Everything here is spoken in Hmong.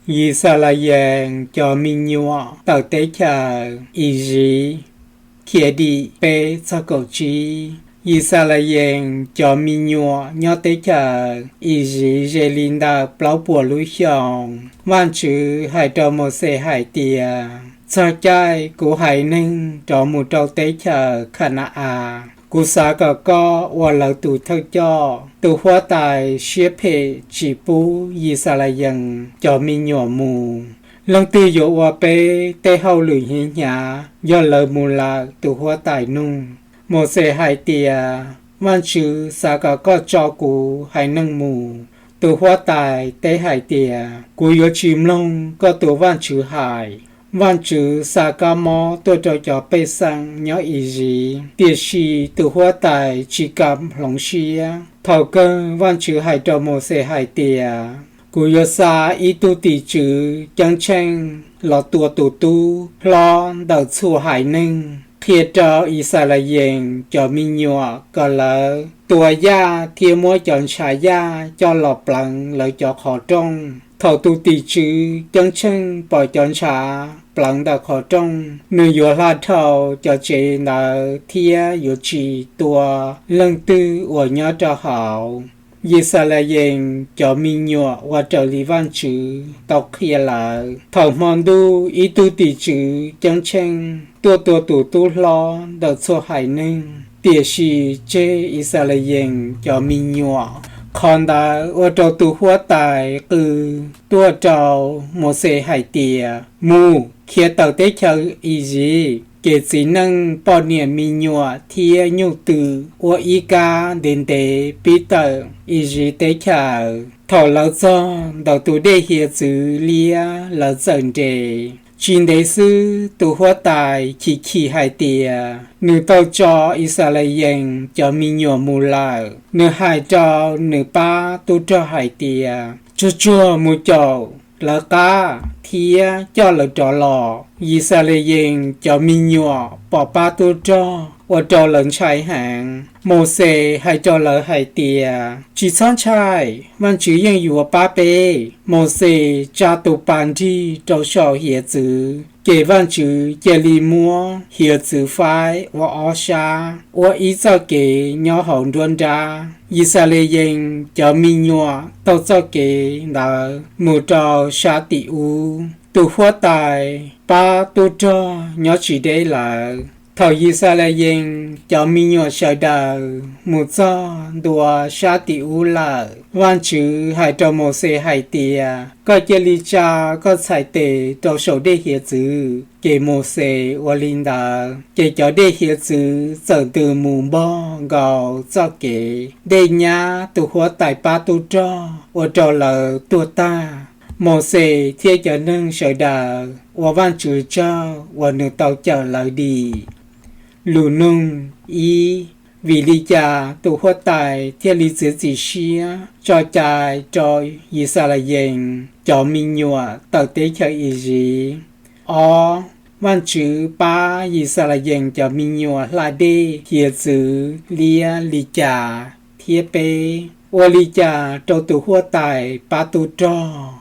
Yixalayees cov me nyuam tawm teb chaws Iziv. Khiavdim peb txog kaum tsib. Yixalayees cov me nyuam nyob teb chaws Iziv ze li ntawm plaub puas lub xyoos. Vajtswv hais rau Mauxes hais tias, Txog caij kuv hais neeg rov mus rau teb chaws Khana-as, kuv xav kom koj ua lawv tus thawj coj. Tus huab tais siab phem tsis pub Yixalayees cov me nyuam mus. Leej twg yuav ua peb tej hauj lwm hnyav hnyav yog lawv mus lawm? Tus huab tais nug. Mauxes hais tias, Vajtswv xav kom koj tso kuv haiv neeg mus. Tus huab tais teb hais tias, Kuv yuav tsis mloog koj tus Vajtswv hais. Vajtswv xa kab mob tuaj rau cov pej xeem nyob Iziv. Tiam sis tus huab tais tsis kam hloov siab. Thaum kawg Vajtswv hais rau Mauxes hais tias, Kuv yuav xa ib tug tim tswv ceeb tsheej los tua tus tub hlob ntawm txhua haiv neeg, qhia rau Yixalayees cov me nyuam kom lawv tua yaj thiab muab cov ntshav yaj coj los pleev lawv cov qhov rooj. Thaum tus tim tswv ceeb tsheej pom cov ntshav pleev ntawm qhov rooj, nws yuav hla dhau cov tsev ntawd thiab yuav tsis tua leej twg uas nyob rau hauv. Yixalayees cov me nyuam ua raws li Vajtswv tau qhia lawv. Thaum hmo ntuj ib tug tim tswv ceeb tsheej tuaj tua tus tub hlob ntawm txhua haiv neeg, tiam sis tseg Yixalayees cov me nyuam. Qhov ntawd ua rau tus huab tais qw tuaj rau Mauxes hais tias, Mus, khiav tawm teb chaws Iziv. Ces txiv neej, poj niam, me nyuam thiab nyuj twm ua ib kab ntev ntev pib tawm Iziv teb chaws. Thaum lawv txog ntawm tus dej hiav txwv liab, lawv txawm nres. Tsis ntev xwb tus huab tais chim chim hais tias nws tau tso Yixalayees cov me nyuam mus lawm. Nws hais rau nws pab tub rog hais tias, Tsuag tsuag mus caum lawv qab thiab coj lawv rov los. Yixalayees cov me nyuam pom pab tub rog ua rau lawv ntshai heev. Mauxes hais rau lawv hais tias, Tsis txhob ntshai, Vajtswv yeej yuav pab peb. Mauxes tsa tus pas nrig rau saum hiav txwv, ces Vajtswv cia li muab hiav txwv faib ua ob sab, ua ib txoj kev nyob hauv nruab nrab. Yixalayees cov me nyuam taug txoj kev ntawd mus rau sab tim ub. Tus huab tais pab tub rog nyob tsis deb lawm. Thaum Yixalayees cov me nyuam sawv daws mus txog ntua sab tim ub lawm, Vajtswv hais rau Mauxes hais tias, Koj cia li tsa koj txhais tes rau saum dej hiav txwv. Ces Mauxes ua li ntawd, ces cov dej hiav txwv txawm ntws mus npog nkaus txoj kev. Dej nyab tus huab tais pab tub rog ua rau lawv tuag tag. Mauxes thiab cov neeg sawv daws ua Vajtswv tsaug uas nws tau cawm lawv dim. Lus nug. Ib, vim li cas tus huab tais thiaj li txiav txim siab tso cai rau Yixalayees cov me nyuam tawm teb chaws Iziv? Ob, Vajtswv pab Yixalayees cov me nyuam hla dej hiav txwv liab li cas? Thiab peb, ua li cas rau tus huab tais pab tub rog?